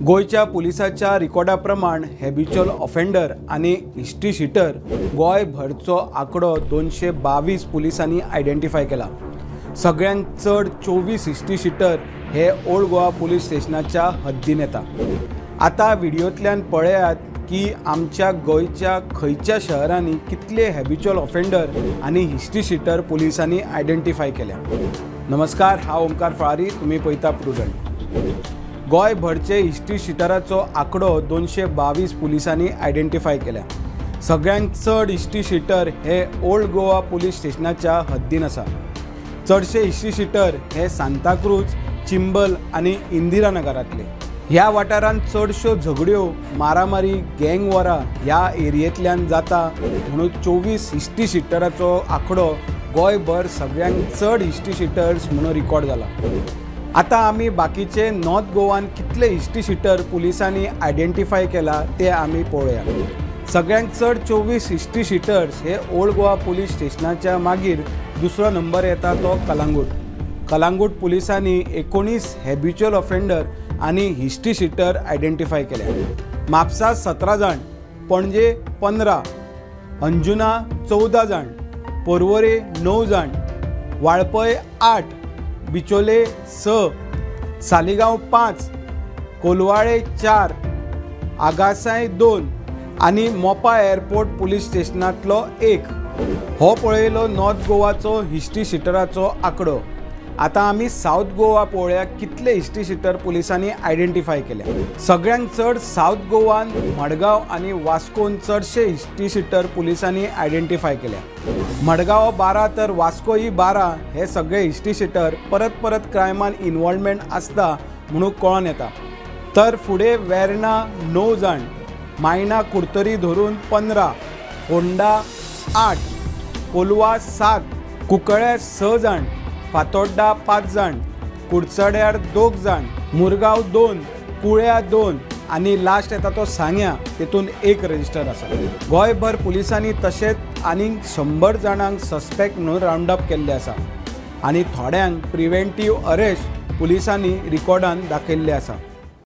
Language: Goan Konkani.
गोंयच्या पुलिसाच्या रिकॉर्डा प्रमाण हॅबिच्युअल ऑफेंडर आनी हिस्ट्री शिटर गोंयभरचो आंकडो 222 पुलिसांनी आयडेंटिफाय केला. सगळ्यांत चड 24 हिस्ट्री शिटर हे ओल्ड गोवा पुलीस स्टेशनाच्या हद्दीन येता. आतां व्हिडियोंतल्यान पळयात की आमच्या गोंयच्या खंयच्या शहरांनी कितले हॅबिच्युअल ऑफेंडर आनी हिस्ट्री शिटर पुलिसांनी आयडेंटिफाय केल्या. नमस्कार, हांव ओमकार फळारी, तुमी पळयता प्रुडंट. गोंयभरचे हिस्ट्री शिटराचो आंकडो 222 पुलिसांनी आयडेंटिफाय केल्या. सगळ्यांत चड हिस्ट्री शिटर हे ओल्ड गोवा पुलीस स्टेशनाच्या हद्दीन आसा. चडशे हिस्ट्री शिटर हे सांताक्रूज, चिंबल आनी इंदिरा नगरांतले. ह्या वाठारांत चडश्यो झगड्यो, मारामारी, गँग वॉरां ह्या एरियेंतल्यान जाता म्हणून 24 हिस्ट्री शिटराचो आंकडो गोंयभर सगळ्यांत चड हिस्ट्री शिटर्स म्हणून रिकॉर्ड जाला. आतां आमी बाकीचे नॉर्थ गोवान कितले हिस्ट्री शिटर पुलिसांनी आयडेंटिफाय केला ते आमी पळोवया. सगळ्यांत चड 24 हिस्ट्री शिटर्स हे ओल्ड गोवा पुलीस स्टेशनाच्या मागीर दुसरो नंबर येता तो कलांगूट. कलांगूट पुलिसांनी 19 हॅबिच्युअल ऑफेंडर आनी हिस्ट्री शिटर आयडेंटिफाय केल्या. म्हापसा 17 जाण, पणजे 15, अंजुना 14 जाण, पोरवरे 9 जाण, वाळपय 8, बिचोले 6, सालिगांव 5, कोलवाळे 4, आगासाय 2 आनी मोपा एअरपोर्ट पुलीस स्टेशनांतलो 1. हो पळयलो नॉर्थ गोवाचो हिस्ट्री शिटराचो आंकडो. आतां आमी सावथ गोवा पळोवया कितले हिस्ट्री शिटर पुलिसांनी आयडेंटिफाय केल्या. सगळ्यांत चड सावथ गोवान मडगांव आनी वास्कोन चडशे हिस्ट्री शिटर पुलिसांनी आयडेंटिफाय केल्या. मडगांव 12 तर वास्कोय 12 हे सगळे हिस्ट्री शिटर परत परत क्रायमान इन्वॉल्वमेंट आसता म्हणून कळोन येता. तर फुडें वेर्णा 9 जाण, मायणा कुडतरी धरून 15, होंडा 8, कोलवा 7, कुंकळ्ळे 6 जाण, फातोड्डा 5 जाण, कुडचड्यार 2 जाण, मुरगांव 2, कुळ्या 2 आनी लास्ट येता तो सांग्या, तेतून 1 रजिस्टर आसा. गोंयभर पुलिसांनी तशेंच आनीक 100 जाणांक सस्पेक्ट म्हणून रावंड अप केल्ले आसा आनी थोड्यांक प्रिव्हेंटीव अरेस्ट पुलिसांनी रिकॉर्डान दाखयल्ले आसा.